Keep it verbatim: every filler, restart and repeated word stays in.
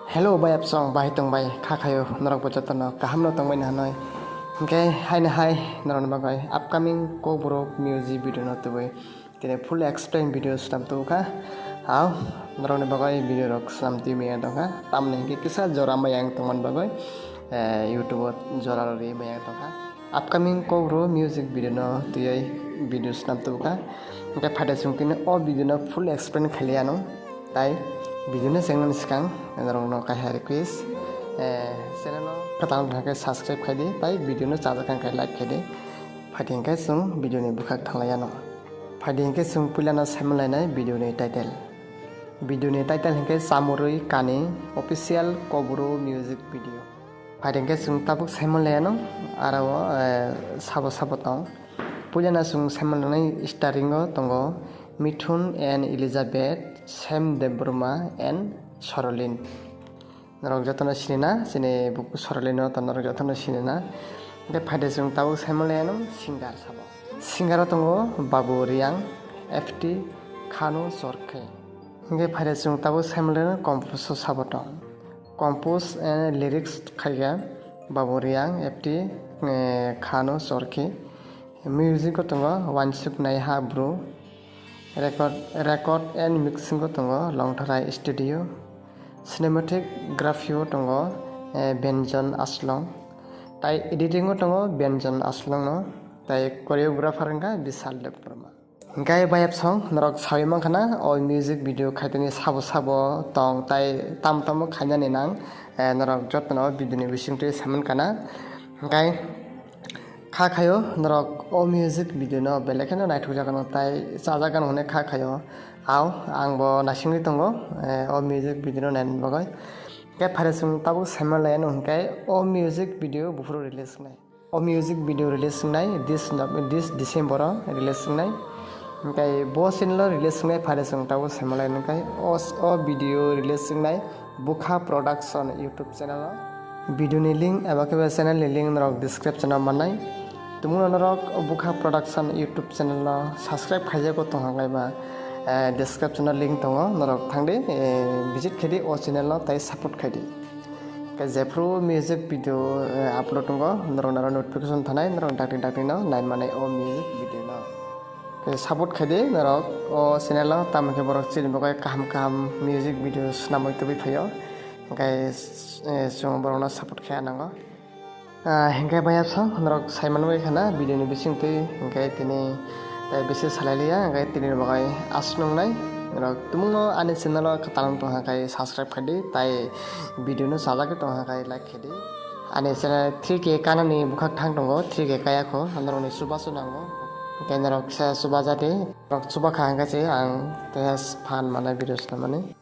Hello bai apsong, bai tong bai, kha khayo norok bo jotono kaham no tong bai na hanoi. Hingke hai na hai norok ni bagoi upcoming Kokborok music video no tubui tini full explain video swnam tubu kha. Hao norok ni bagoi video rok swnam twi maya tong kha. Tamni hingke kisa jora maya wng tongmani bagoi, eh, YouTube o jora rok ri maya tong kha. Upcoming Kokborok music video no twiwi video swnam tubu kha. Hingke phaida chwng tini o video no full explain khaili ano. Tai video no chengnani swkang norokno kaisa request, eh, channel o kwtal wngkha khe subscribe khaidi, tai video no chajak kha khe like khaidi. Phaidi hingke chwng video ni bwkhak thanglai ano. Phaidi hingke chwng puila no saimanlainai video ni title. Video ni title hingke Chamurwi Kani Official Kokborok Music Video. Phaidi hingke chwng tabuk saimanlai ano, aro o, eh, sabo sabo tong. Puila no chwng saimanlainai starring o tongo Mithun and Elizabeth, Sam Debbarma and Sorolin. Norok jotono sinina, chini buku Sorolino to norok jotono sinina. Hingke phaide chwng tabuk saimanlai ano singer sabo. Singer o tongo Babu Reang, F T Khanu Chorkhe. Hingke phaide chwng tabuk saimanlai ano compose o sabo tong. Compose and lyrics khaikha Babu Reang, F T, eh, Khanu Chorkhe. Music o tongo Wansuk Naiha Bru. Record, record and mixing o tongo Longtharai Studio. Cinematography o tongo, eh, Benjon Aslong. Tai editing o tongo Benjon Aslong no. Tai choreographer wngkha Bishal Debbarma. Hingke bayap song norok sawi mankha na o music video khaitani sabo sabo tong tai tamo tamo khainani nang, eh, norok jotono video ni bisingtwi saman kana. Hingke kha khayo norok o music video no belai kheno naithok jagano tai chajakgano hwnwi kha khayo. Ao ang bo naisingwi tongo, eh, o music video no naina bagwi. Hingke phaide chwng tabuk saimanlai ano hingke o music video buphuru release wngnai. O music video release wngnai this Nov-, this December o release wngnai. Hingke bo channel o release wngnai phaide chwng tabuk saimanlai hingke o, o video release wngnai Bukha Production YouTube channel o. Video ni link eba khe channel ni link norok description o mannai. Tumungno norok Bukha Production YouTube channel o subscribe khaijago tongha kaiba, eh, description o link tongo, norok thangdi, eh, visit khaidi o channel o tai support khaidi. Khe jephru music video, eh, upload wngo, norok naro notification thanai, norok dakti dakti no nai manai o music video no. Khe support khaidi norok o channel o, tamo khe borok chini bagwi kaham kaham music video swnamwi tubui phaio. Hingke, eh, chwng borokno support khe nango. Ah, hingke bayap song norok saimanwi khana video ni bisingtwi, hingke tini tai bisi salai liya, hingke tini bagwi asnungnai norok tumungno ani channel o kwtal wng tongkha khe subscribe khaidi, tai video no chajagwi tongkha khe like khaidi. Ani channel three K kanani bwkhak thang tongo, three K kaya kho, norokni chubachu nango. Hingke norok kisa chubajadi, norok chubakha hingke se ang tei phan manai video swnamani.